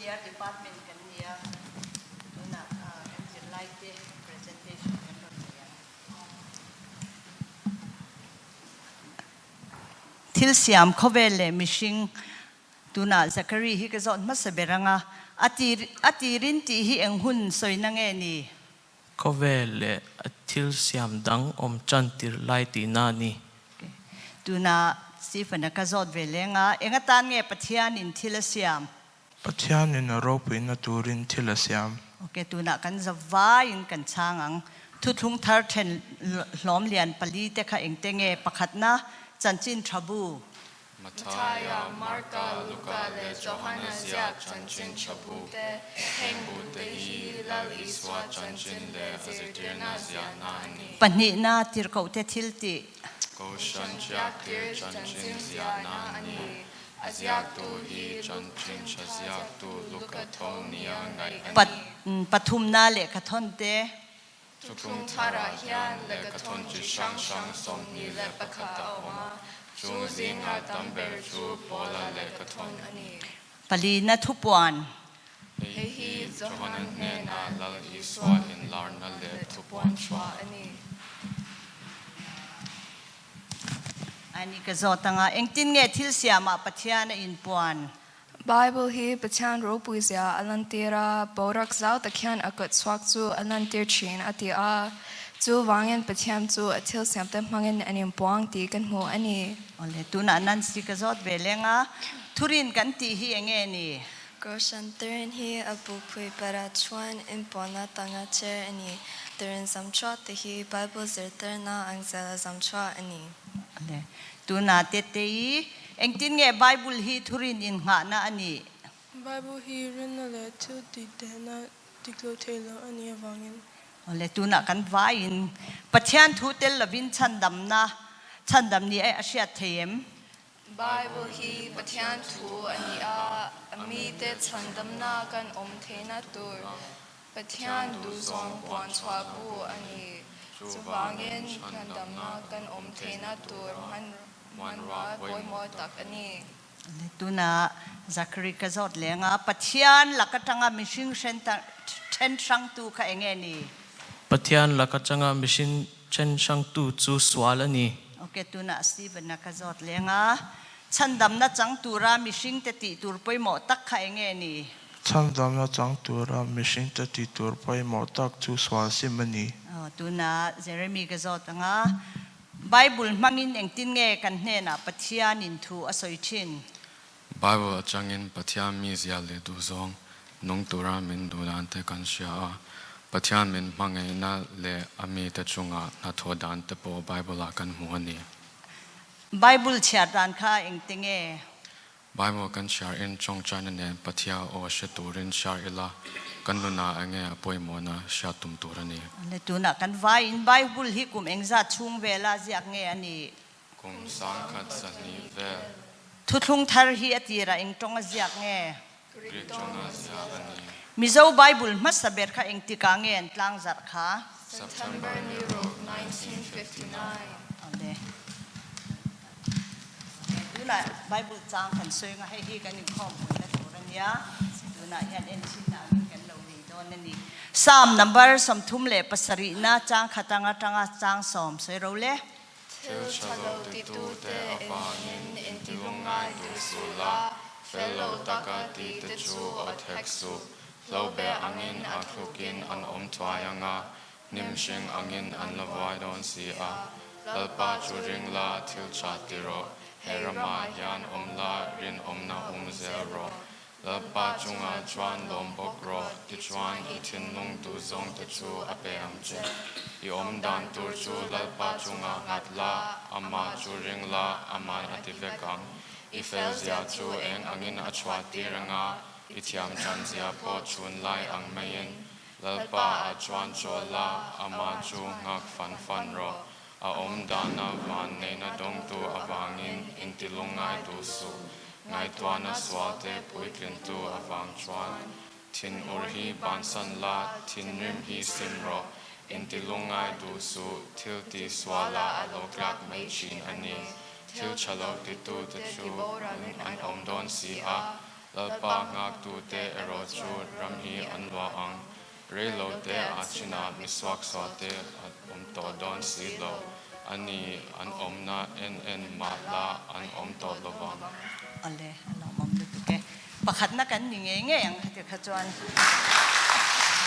CDR department kan ni a, tunah kan zirlaite presentation kan rawn nei ang. Thil siam khawvel leh mihring tunah Zachary hi ka zawt hmasa ber ang a, a tir a tirin tih hi eng hun sawina nge ni? Khawvel leh a thil siam dang awm tan tir lai tihna a ni. Tunah Stephen-a ka zawt ve leng a, eng atan nge Pathianin thil a siam? Pathianin a ropuina turin thil a siam. Ok, tunah kan za vaiin kan chhang ang. Thuthlung thar then hlawm lian pali te kha engte nge? Pakhatna, Chanchin Tha Bu. Mathaia, Marka, Luka leh Johana ziak chanchin tha bu te, heng bu te hi Lal Isua chanchin leh a zirtirna ziahna a ni. Pahnihna, Tirhkohte thil tih. Kohhran Chiaktir chanchin ziahna a ni. A ziaktu hi chanchin tha ziaktu Luka tho nia ngaih a ni. Pathumna lehkhathawn te. Thuthlung tharah hian lehkhathawn chi hrang hrang 21 a awm a, chung zinga tam ber chu Paula lehkhathawn a ni. Palina thupuan. Hei hi Johana hnenah Lal Isua inlarna leh thupuan chhuah a ni. A ni ka zawt anga, engtin nge thil siamah Pathian a inpuan? Bible hi Pathian ropui zia a lantir a, boruak zau tak hian a kut chhuak chu a lantir thin a ti a. Chuvangin Pathian chu a thil siamte hmangin an inpuang tih kan hmu a ni. Awle, tunah Nancy ka zawt ve leng a, thurin kan tih hi enge ni? Kohhran Thurin hi a bupui berah chuan inpuanna tanga cher a ni. Thurin zam chhuak te hi Bible zirtirna ang zela zam chhuak a ni. Awle, tunah Tetei Engtin nge Bible hi thurin innghahna a nih? Bible hi rinna leh thil tih tehna dik lo thei lo a nih avangin. Awle, tunah kan vaiin Pathian thu tel lovin chhandamna, chhandam ni a hriat thei em? Bible hi Pathian thu a ni a, a mite chhandamna kan awm theihna tur Pathian duhzawng puan chhuah bu a ni. Chuvangin chhandamna kan awm theihna tur hman Hmanrua pawimawh tak a ni. Tuna Zachary ka zawt leng a, Pathian lak atanga mihring then hrangtu kha enge ni? Pathian lak atanga mihring then hrangtu chu sual a ni. Ok, tuna Stephen-a ka zawt leng a, Chhandamna chang tura mihringte tih tur pawimawh tak kha enge ni? Chhandamna chang tura mihringte tih tur pawimawh tak chu sual sim a ni. Tuna Jeremy ka zawt ang a, Bible hmangin engtin nge kan hnenah Pathianin thu a sawi thin? Bible atangin Pathian mizia leh duhzawng nung tura min duh dan te kan hria a, Pathian min hmangaihna leh a mite chunga hnathawh dan te pawh Bible ah kan hmu a ni. Bible chhiar dan kha engte nge? Bible kan chhiar in tawngtaina nen Pathia aw hre turin chhiar ila, kan nunah enge a pawimawhna hriat tum tur a ni. Le tunah kan vaiin Bible hi kum engzat chhung vela ziak nge a nih? Kum 1200 vel. Thuthlung thar hi a tirah eng tawng a ziak nge? Greek tawng a ziak a ni. Mizo Bible hmasa ber kha engtikah nge an tlangzarh kha? September ni ruk, 1959. Awle. Tunah Bible chang kan sawi anga hei hi kan inkhawm puina tur a nia, tunah hian enchinna angin kan lo nei dawn a ni. Psalm number 37na chang khat anga tanga chang sawm sawi ro le. Thil tha lo titute avangin intilungngai duh suh la, fel lo taka tite chu aw thek suh. Hlo be angin a thlukin an awm thuai anga, Hnim hring angin an la vuai dawn si a, Lalpa chu ring la, thil tha ti rawh, he ramah hian awm la, rinawmna um zel rawh. Lalpa chungah chuan lawm bawk rawh, tichuan i thinlung duh zawng te chu a pe ang che. I awm dan tur chu Lalpa chungah nghat la, amah chu ring la, aman a ti vek ang. I fel zia chu eng angin a chhuah tir anga, i thiam chan zia pawh chhun lai ang maiin Lalpa a chuan chawl la, amah chu nghak fan fan rawh. A awm dana van neihna dawngtu avangin intilungngai duh suh. Ngaihtuahna sualte puitlintu avang chuan thin ur hi bansan la, thinrim hi sim rawh. Intilungngai duh suh, thil tih suala a lo tlak mai thin a ni. Thil tha lo titute chu an awm dawn si a. Lalpa nghaktute erawh chu ram hi an luah ang. Rei lo te a chinah misuaksualte a awm tawh dawn si lo. A ni, an awmna en en mah la an awm tawh lo vang. Awle, a lawmawm lutuk e. Pakhatna kan ni ngei ngei ang kha ti kha chuan.